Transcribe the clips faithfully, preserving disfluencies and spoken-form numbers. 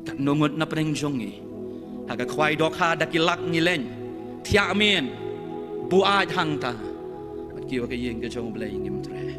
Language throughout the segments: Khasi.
Katno ngut na pdeng jong ngi ha ka khwai dohkha da ki lak ngi leng, thiah miet, buaid hangta, bad kiwa ka ïing ka jong U Blei ngim treh.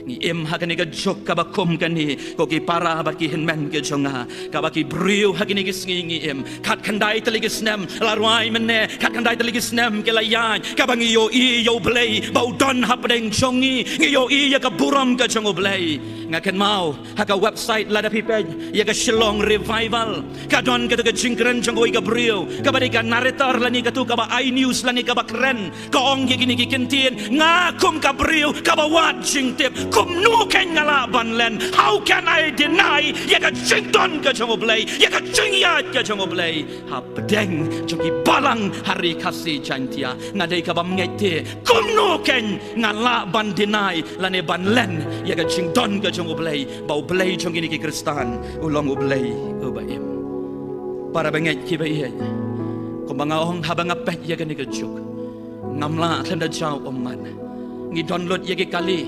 Ngi im ha kane ka juk kaba kum kane, ko ki para bad ki hynmen ki jong nga, kaba ki briew ha kine ki sngi ngi im. Khatkhyndai tylli ki snem la rwai mynne, khatkhyndai tylli ki snem ki la ïaid, kaba ngi ïohi ïa U Blei ba u don hapdeng jong ngi. Ngi ïohi ïa ka burom ka jong U Blei. Nga kynmaw ha ka website, lada phi peit ïa ka Shillong Revival, ka don kata ka jingkren jong kawei ka briew kaba dei ka narrator lane katu kaba ai news lane kaba kren. Ka ong ïa kine ki kyntien, nga kum ka briew kaba wad jingtip, kumno kein nga lah ban len? How can I deny ïa ka jingdon ka jong U Blei, ïa ka jingïaid ka jong U Blei hapdeng jong ki balang ha Ri Khasi Jaiñtia? Nga dei kaba ngeit te, kumno kein nga lah ban deny lane ban len ïa ka jingdon ka jong U Blei, ba U Blei jong kine ki Khristan u long U Blei uba im. Para bangeit kiba ïeit, kumba nga ong, haba nga peit ïa kane ka juk, ngam lah khlem da jaw ummat. Ngi don lut ïa ki kali.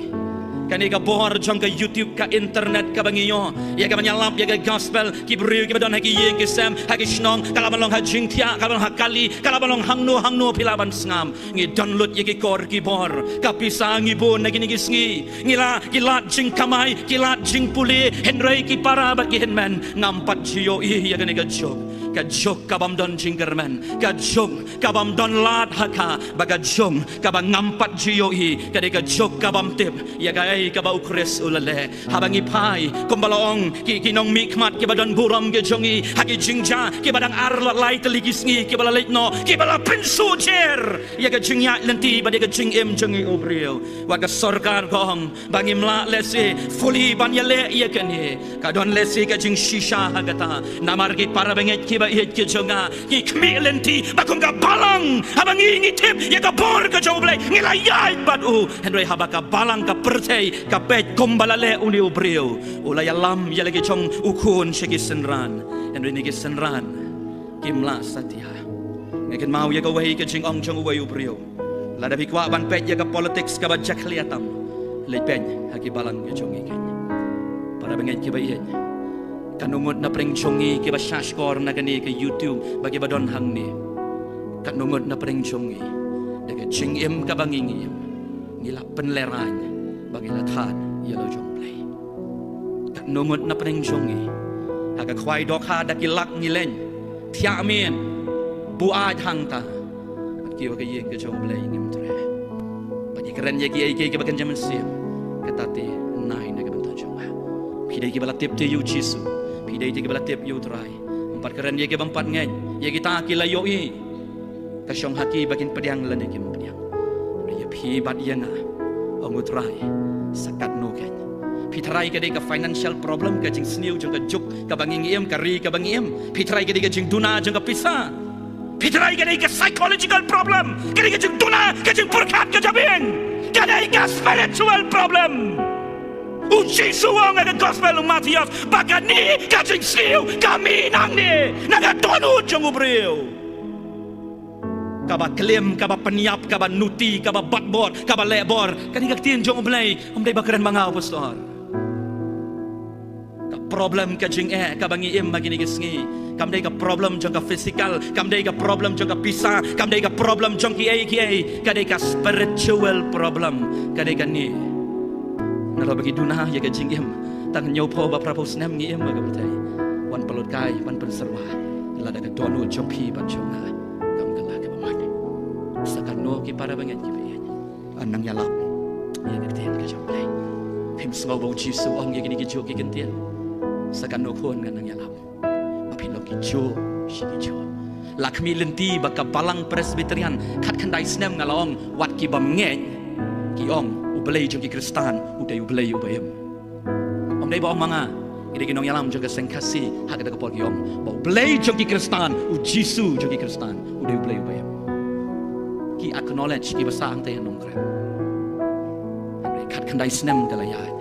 Kane ka bor jong ka YouTube, ka internet kaba ngi ïoh ïa kaban ïalap ïa ka gospel, ki briew kiba don ha ki ïing ki sem, ha ki shnong, ka lah ban long ha jingthiah, ka lah ban long ha kali, ka lah ban long hangno hangno phi lah ban sngap. Ngi don lut ïa ki kor ki bor. Ka pisa ngi bun na kine ki sngi. Ngi la, ki lad jingkamai, ki lad jingpule, hynrei ki para bad ki hynmen, ngam pat ju ïohi ïa kane ka juk. Ka juk kabym don jingkyrmen, ka juk kabym don lad ha ka, bad ka juk kaba ngam pat ju ïohi, ka dei ka juk kabym tip ïa kaei kaba U Khrist u la leh. Haba ngi phai, kumba la ong ki, ki nongmihkhmat kiba don burom ki jong ngi, ha ki jingjia kiba dang ar la lai tylli ki sngi kiba la leit noh, kiba la pynsuh jer ïa ka jingïaid lynti bad ïa ka jingim jong ngi u briew. Wat ka sorkar ka ong ba ngim lah lehse fully ban ïaleh ïa kane. Ka don lehse ka jingshisha ha kata. Namar ki para bangeit kiba ïeit ki jong nga, ngi khmih lynti ba kum ka balang, haba ngi, ngi tip ïa ka bor ka jong U Blei, ngi la ïaid bad u. Hynrei haba ka balang, ka pyrthei ka peit kumba la leh une u briew, u la ïalam ïa la ki jong u khun sha ki synran. Hynrei ne ki synran kim lah satia. Nga kynmaw ïa kawei ka jingong jong uwei u briew. Lada phi kwah ban peit ïa ka politics kaba jakhlia tam, leit peit ha ki balang ki jong ngi kein. Para bangeit kiba ïeit, katno ngut na pdeng jong ngi kiba shahshkor na kane ka YouTube bad kiba don hangne? Katno ngut na pdeng jong ngi, da ka jingim kaba ngi, ngi im, ngi la pynlehraiñ bad ngi la thad ïa la jong U Blei? Katno ngut na pdeng jong ngi ha ka khwai dohkha da ki lak ngi leng, thiah miet, buaid hangta, bad kiwa ka ïing ka jong U Blei ngim treh? Bad ngi kren ïa kiei kiei kiba kynja mynsiem, kata te nai na ka bynta jong nga. Phi dei kiba la tip te ïa U Jisu, phi dei te kiba la tip ïa U Trai. Ym pat kren ïa kiba ym pat ngeit, ïa kita ki la ïohi. Ka shong ha ki ba kin pdiang lane kim pdiang. Ïa phi bad ïa nga, ong U Trai, sa katno kein. Phi tharai ka dei ka financial problem, ka jingsniew jong ka juk kaba ngi, ngi im, ka ri kaba ngi im? Phi tharai ka dei ka jingduna jong ka pisa? Phi tharai ka dei ka psychological problem, ka dei ka jingduna, ka jingpyrkhat ka jabieng? Ka dei ka spiritual problem. U Jisu u ong ha ka gospel u Mathaios ba kane ka jingsniew ka mih nangne na ka dohnud jong u briew. Kaba klim, kaba pynïap, kaba nuti, kaba batbor, kaba lehbor, kane ka ktien jong U Blei, ym dei ba kren ma nga, pastor. Ka problem ka jingeh kaba ngi im ha kine ki sngi, kam dei ka problem jong ka physical, kam dei ka problem jong ka pisa, kam dei ka problem jong kiei kiei, ka dei ka spiritual problem, ka dei kane. Nalor ba ngi duna ïa ka jingim tang hynñiewphew bad phraphew snem ngi im ha ka pyrthei, wan pynlut kai, wan pynsyrwa, lada ka dohnud jong phi bad jong nga kam kylla kaba mut. Sa katno ki para bangeit kiba ïeit, nang ïalap ïa ka ktien ka jong U Blei. Phim sngew ba U Jisu u ong ïa kine kijuh ki kyntien? Sa katno khun ngan nang ïalap ba phin long kijuh shi kijuh? La khmih lynti ba ka balang Presbyterian, khatkhyndai snem nga la ong, wat ki bym ngeit ki ong U Blei jong ki Khristan u dei U Blei uba im. Ym dei ba ong ma nga, ki dei ki nongïalam jong ka Seng Khasi ha kata ka por ki ong ba U Blei jong ki Khristan, U Jisu jong ki Khristan u dei U Blei uba im. Ki acknowledge, kiba sah hangta ïa Nongkrem. Hynrei khatkhyndai snem ka la ïaid,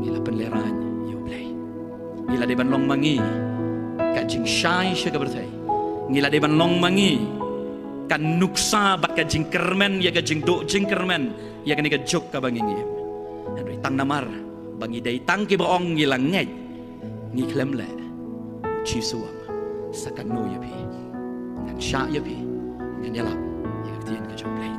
ngi la pynlehraiñ ïa U Blei. Ngi la dei ban long ma ngi ka jingshai sha ka pyrthei. Ngi la dei ban long ma ngi ka nuksa bad ka jingkyrmen ïa ka jingduh jingkyrmen ïa kane ka juk kaba ngi ngim. Hynrei tang namar ba ngi dei tang kiba ong ngi la ngeit, ngi khlem leh. Jisu ong, sa katno ïa phi, ngan shah ïa phi, ngan ïalap ïa ka ktien ka jong U Blei.